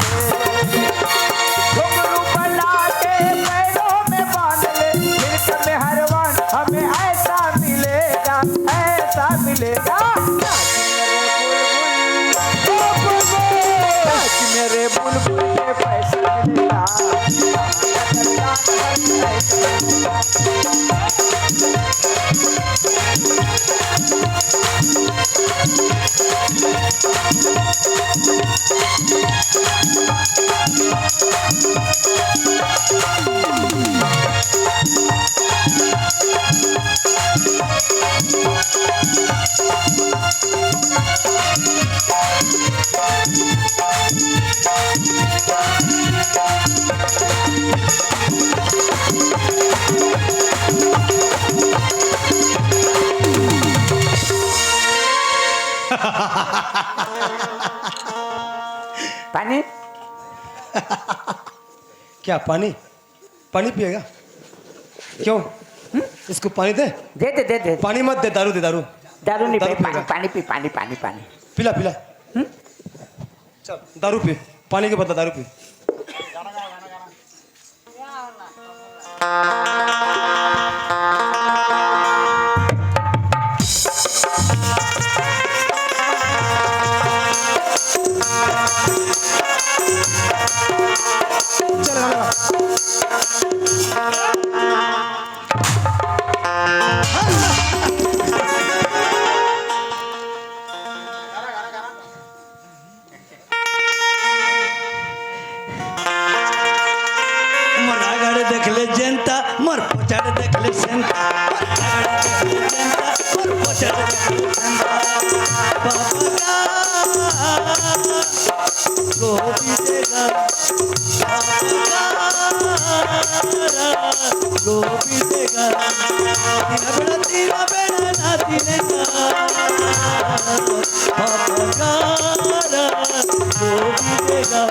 घुंघरू बना के पैरों में बांध ले, मिल्क में हरवान हमें ऐसा मिलेगा, ऐसा मिलेगा। नाच मेरे बुलबुल, नाच मेरे बुलबुल के पैसा मिलेगा। पानी? क्या पानी? पानी पिएगा? क्यों? हम्म? इसको पानी दे? दे, दे, दे, दे। पानी मत दे, दारू दे, दारू। दारू नहीं दारू भाई, पानी, पिएगा? पानी पी, पानी, पानी, पानी। पिला, पिला। हम्म? चल, दारू पी। पानी के बदला दारू पी। मोर आगड़ देख ले जनता, मोर पछाड़ देख ले जनता, मोर आगड़ देख ले जनता, मोर पछाड़ देख ले जनता। बाबा का गोपी देगा, बाबा का गोपी देगा। तीन बेड़ा, तीन बेड़ा ना तीन का। बाबा का गोपी देगा।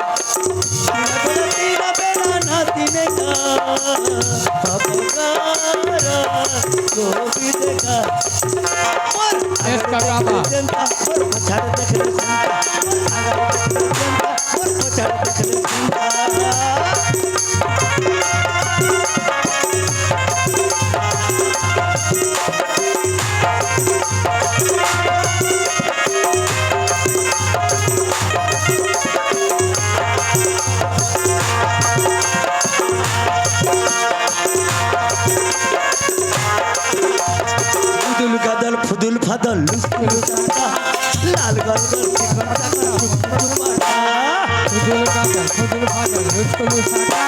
फुदुल गदल फुदुल फदल लुस लुस आटा, लाल गल गल चिकन चाकन चुप चुप आटा। फुदुल गदल फुदुल फदल लुस लुस आटा,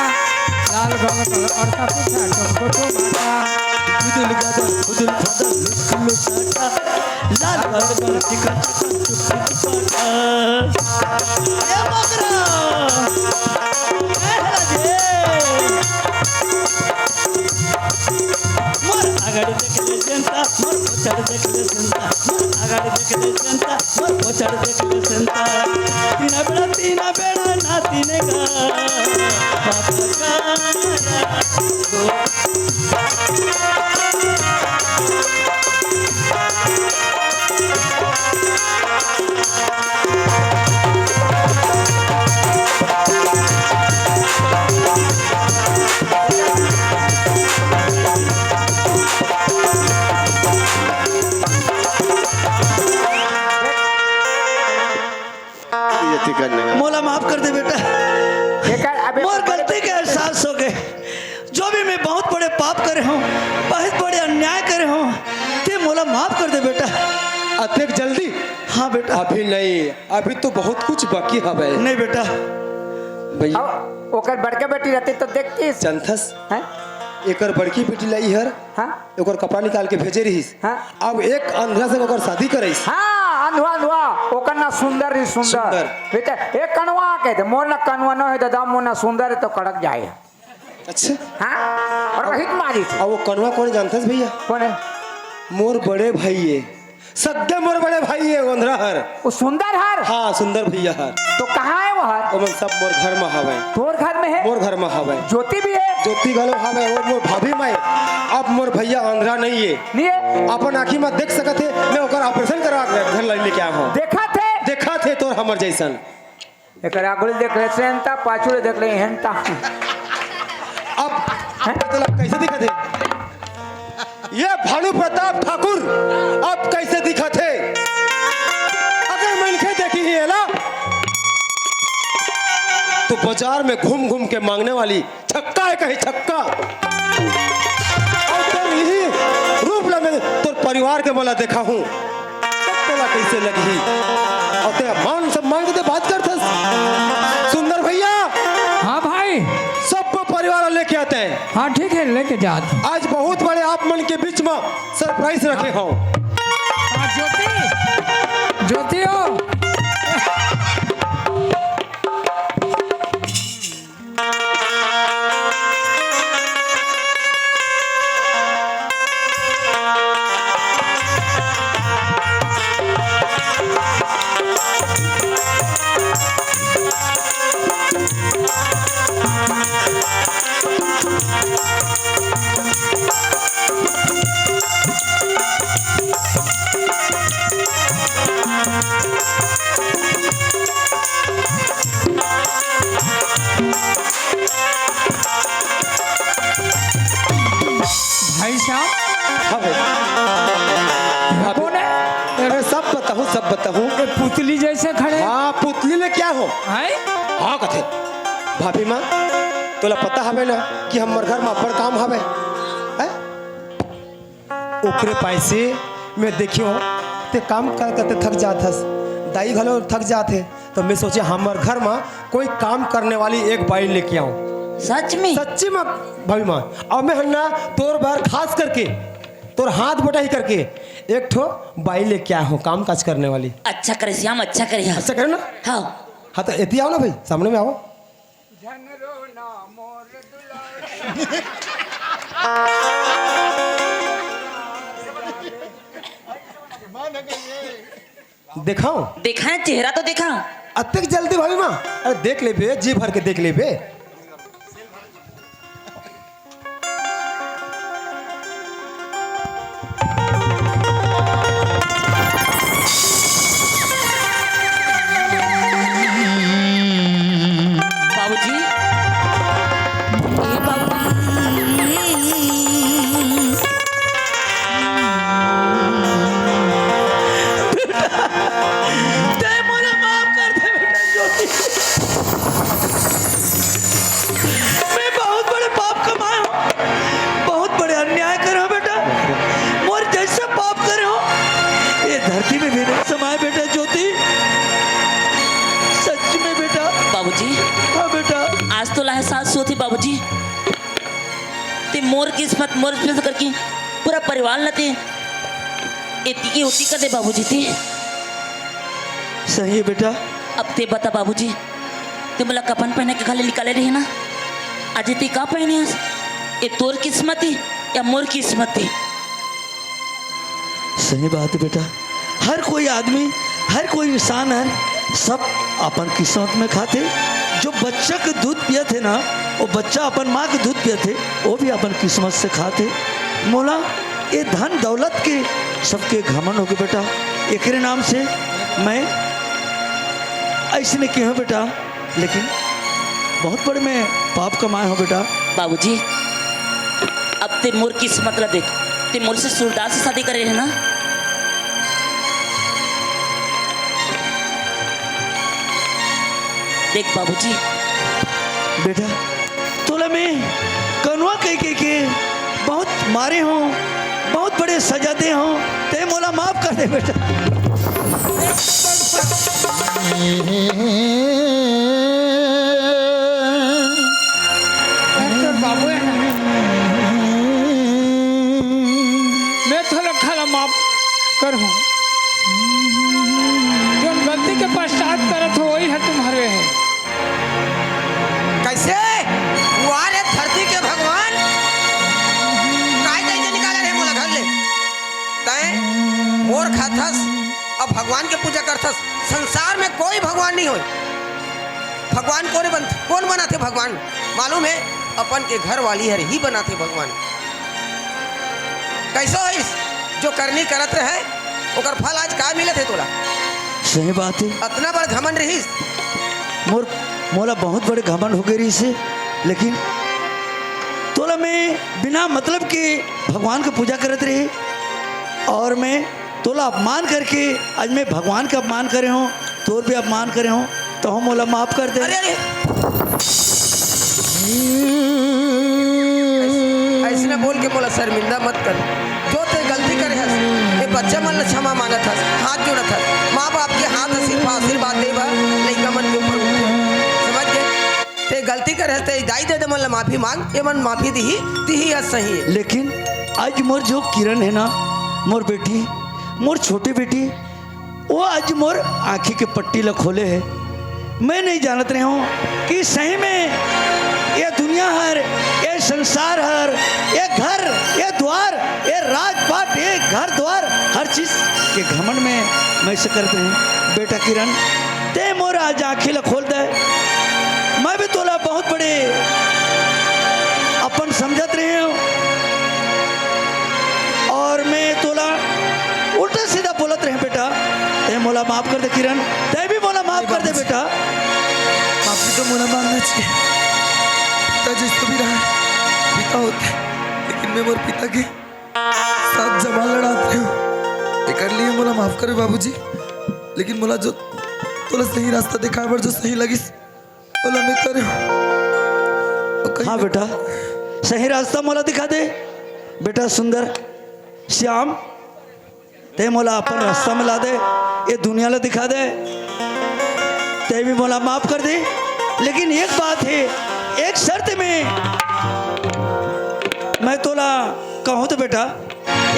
लाल गल गल अड़ता पुछा टमको टमाटा। फुदुल गदल फुदुल फदल लुस लुस आटा, लाल गल गल चिकन चाकन चुप चुप आटा। ए मगरा, ए हला जे। मोर आगड़ देख ले जनता, मोर पछाड़ देख ले जनता, मोर आगड़ देख ले जनता, मोर पछाड़ देख ले जनता। तीन बेड़ा, तीन बेड़ा ना तीन का, बाबा का ये ठीक करने का। मोला माफ कर दे बेटा, एकर अबे मोर गलती के एहसास हो गए। जो भी मैं बहुत बड़े पाप करे हंव, बहुत बड़े अन्याय करे हंव, तें मोला माफ कर दे बेटा। अतेक जल्दी? हाँ बेटा। अभी नहीं, अभी तो बहुत कुछ बाकी हवय। नहीं बेटा। भैया। अब ओकर बड़का बेटी रहती तो देखतीस। जानथस? हैं? एकर बड़की बेटी ला इहर हाँ? ओकर कपड़ा निकाल के भेजे रहिस। हाँ? अब एक अंधरा से ओकर शादी कराइस। हाँ, अंधवा, अंधवा, ओकर ना सुंदर ही सुंदर। सुंदर। बेटा, एक कनवा कह दे, मोर ना कनवा न है दादा, मोर ना सुंदर है तो कड़क जाए। अच्छा। हाँ? और वही तुम्हारी थी। अब वो कनवा कौन जानता है भैया? कौन है? मोर बड़े भाई है। सद्दे मोर बड़े भाई है, अंधरा हर। वो सुंदर हर? हाँ, सुंदर भैया हर। तो कहाँ है वो हर? ओमन सब मोर घर में हवे। तोर घर में है? मोर घर में हवे। ज्योति भी है? ज्योति घलो हवे, वो मोर भाभी माई। अब मोर भैया अंधरा नहीं है। नहीं है? अपन आँखी में देख सकत है, मैं ओकर ऑपरेशन करवा के घर ले लेके आया हूँ। देखा थे? देखा थे तोर हमर जैसन। एकर आगू ले देख ले सेंता, पाछू ले देख ले हेंता। अब हैं? तोला कैसे दिखत हे? ये भानु प्रताप ठाकुर अब कैसे दिखत हे? अगर मनखे देखी ही एला, तो बाजार में घूम घूम के मांगने वाली छक्का है कहीं छक्का। और तोर यही रूप ला मैं तोर परिवार के मोला देखा हूँ, तब तोला कैसे लगही? और तेरा मान सम्मान के ते बात करथस। सुंदर भैया, हाँ भाई। सबको परिवार लेके आते हैं। हाँ ठीक है, लेके जात। आज बहुत बड़े आप मन के बीच में सरप्राइज रखे हो। हाँ, ज्योति, ज्योति हो। भाई साहब। हाँ भाई। कौन है? अरे सब बताहूँ, सब बताहूँ। ये पुतली जैसे खड़े। हाँ, पुतली ले क्या हो? हैं? हाँ कथे। भाभी माँ, तोला पता हवे ना कि हमर घर में अब्बड़ काम हवे। हैं? ओकरे पाय से मैं देखियो, ते काम कर करते थक जात हस, दाई घलो थक जात हे, तो मैं सोचे हमर घर में कोई काम करने वाली एक बाई लेके आऊं। सच में? सच्ची में भाभी माँ। और मैं हन्ना तोर बर खास करके, तोर हाथ बटाई करके एक ठो बाई लेके आया हूँ काम काज करने वाली। अच्छा करे श्याम, अच्छा करे। अच्छा करे ना? हाँ। हाँ तो एती आओ ना भाई, सामने में आओ। देखाओ। देखा है, चेहरा तो देखा। अतेक जल्दी भाभी माँ? अरे देख लेबे, जी भर के देख लेबे। बाबूजी, ए बाबूजी। तैं मोला माफ कर दे बेटा ज्योति। मैं बहुत बड़े पाप कमाए हंव, बहुत बड़े अन्याय करे हंव बेटा। मोर जैसे पाप करे हंव, ये धरती में भी नहीं समाए बेटा ज्योति। सच में बेटा। बाबूजी। हाँ बेटा। आज तोला एहसास होत हे बाबूजी। तैं मोर किस्मत, मोर किस्मत करके पूरा परिवार ला तैं एती के ओती कर दे बाबूजी तैं। सही है बेटा। अब तैं बता बाबूजी, तैं मोला कफन पहना के घर ले निकाले रहे ना, आज तैं का पहने हस? ये तोर किस्मत हे या मोर किस्मत हे? सही बात है बेटा, हर कोई आदमी, हर कोई इंसान हर सब अपन किस्मत में खाथे। जो बच्चा के दूध पियत हे ना, वो बच्चा अपन माँ के दूध पियत हे, वो भी अपन किस्मत से खाथे। मोला ये धन दौलत के सबके घमंड होगे बेटा, एकरे नाम से मैं ऐसने कहे हंव बेटा। लेकिन बहुत बड़े मैं पाप कमाए हंव बेटा। बाबूजी, अब तैं मोर किस्मत ला देख, तैं मोर से सूरदास से शादी करे रहे ना। देख बाबूजी। बेटा, तोला मैं कनुआ कह कह के बहुत मारे हों, बहुत बड़े सजा दे हों, ते मोला माफ कर दे बेटा। डॉक्टर बाबू है ना, मैं तो लखा ला माफ कर हूँ। जो गलती के पश्चात करत हो, वही है तुम्हारे है। कैसे? वाह रे धरती के भगवान, काय दई दे निकाले रे मोला घर ले? तैं मोर खाथस, अब भगवान के पूजा करथस। संसार में कोई भगवान नहीं होय। भगवान कोन बन, कोन बनाथे भगवान? मालूम है, अपन के घर वाली हर ही बनाथे भगवान। कैसे होइस? जो करनी करत रहे, ओकर फल आज का मिलत है तोला? सही बात है। अतना बड़ घमंड रहिस। मोर मोला बहुत बड़े घमंड हो गए रहिस है, लेकिन तोला मैं बिना मतलब के भगवान के पूजा करत रहे और मैं तोला अपमान करके आज मैं भगवान के अपमान करे हों, तोर भी अपमान करे हों, तो हम मोला माफ कर दे। अरे, अरे। ऐसने बोल के मोला शर्मिंदा मत कर। जो ते गलती करे हस, ये बच्चा मन ला क्षमा मांगत हस, हाथ जोड़त हस। माँ बाप के हाथ आशीर्वाद, आशीर्वाद दे बर लइका मन के ऊपर उठथे। समझ गे? ते गलती करे हस, ते दाई ददा मन ला माफी मांग, ये मन माफी दिही, दिही, आज सही है। लेकिन आज मोर जो किरण है ना, मोर बेटी, मोर छोटी बेटी, वो आज मोर आँखी के पट्टी ला खोले है। मैं नहीं जानत रहे हों कि सही में ये दुनिया हर, ये संसार हर, ये घर, ये द्वार, ये राजपाट, ये घर द्वार, हर चीज के घमंड में मैं से करते हैं। बेटा किरण, ते मोर आज आँखी ला खोल दे। मैं भी तोला बहुत बड़े अपन समझत रहे हों और मैं तोला उल्टा सीधा बोलत रहे बेटा, ते मोला माफ कर दे किरण, ते भी मोला माफ कर दे बेटा। माफी तो मोला मांगना चाहिए। पिता जैसे भी रहा, पिता होते, लेकिन मैं मोर पिता के साथ जमा लड़ात रहे हों। एकर लिए मोला माफ करे बाबूजी, लेकिन मोला जो तोला सही रास्ता दिखाए बर जो सही लगिस, ओला मैं करे हों। हाँ बेटा, सही रास्ता मोला दिखा दे बेटा। सुंदर श्याम, ते मोला अपन रास्ता में ला दे, ये दुनिया ला दिखा दे। ते भी मोला माफ कर दे, लेकिन एक बात है, एक शर्त में मैं तोला कहूँ तो बेटा,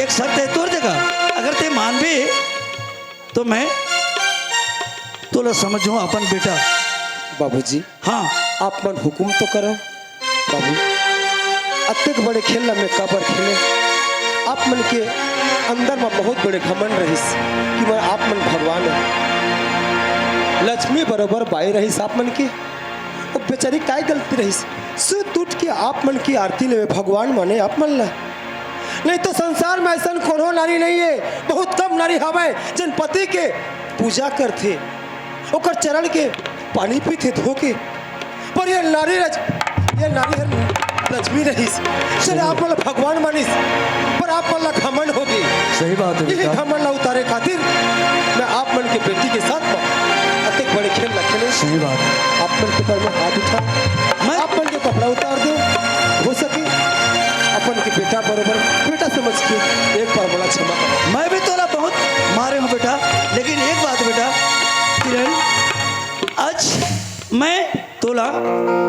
एक शर्त है तोर जगह, अगर ते मानबे तो मैं तोला समझूँ अपन बेटा। बाबूजी, हाँ। आप मन हुकुम तो करो। बाबू, अतेक बड़े खेल ला मैं काबर खेले? आप मन के अंदर में बहुत बड़े घमंड रहिस कि मैं आप मन भगवान हो, लक्ष्मी बरोबर बाई रहिस आप मन के। वो बेचारी काय गलती रहिस? सुत उठ के आप मन की आरती लेवे भगवान माने आप मन ला। नहीं तो संसार में ऐसा कोनो नारी नहीं है, बहुत कम नारी हवे जन पति के पूजा करथे, ओकर चरण के पानी पीथे धो के। पर ये नारी रच, ये नारी हर लक्ष्मी रहिस, चले आप मन भगवान मानिस, पर आप मन ला घमंड हो गई। सही बात है यही बेटा। घमंड ला उतारे खातिर मैं आप मन के बेटी के साथ में अतेक बड़े खेल ला खेले। सही बात। आप मन के पर में हाथ उठा, मैं आप मन के कपड़ा उतार दो, हो सके अपन के बेटा बरोबर बेटा समझ के एक बार बोला क्षमा करो। मैं भी तोला बहुत मारे हूँ बेटा, लेकिन एक बात बेटा किरण, आज मैं तोला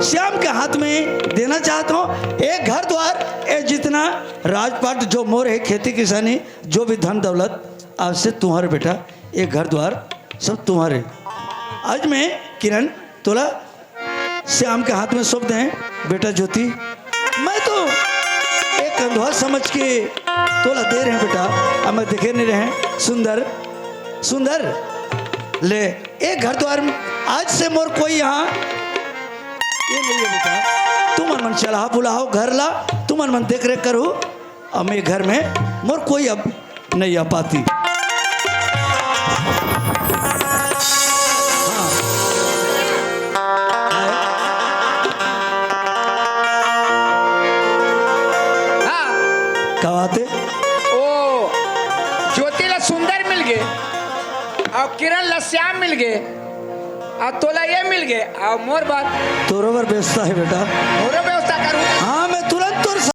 श्याम के हाथ में देना चाहता हूँ। एक घर द्वार, ये जितना राजपाट जो मोर है, खेती किसानी, जो भी धन दौलत, आज से तुम्हारे बेटा, ये घर द्वार सब तुम्हारे। आज मैं किरण तोला श्याम के हाथ में सौंप दें बेटा ज्योति। मैं तो एक कंधवा समझ के तोला दे रहे हैं बेटा, अब मैं देखे नहीं रहे। सुंदर, सुंदर, ले एक घर द्वार में आज से मोर कोई यहाँ ये नहीं है बेटा। तुमन मन चलाहा बुलाहो घर ला, तुमन मन देख रेख करो। अब मैं घर में मोर कोई अब नहीं आ पाती। हाँ। हाँ। का बात है? ओ, ज्योति ला सुंदर मिल गए और किरण ला श्याम मिल गए। आ तोला ये मिल गे, आ मोर बात। तोरो बर व्यवस्था है बेटा। मोरो व्यवस्था करूँ। हाँ, मैं तू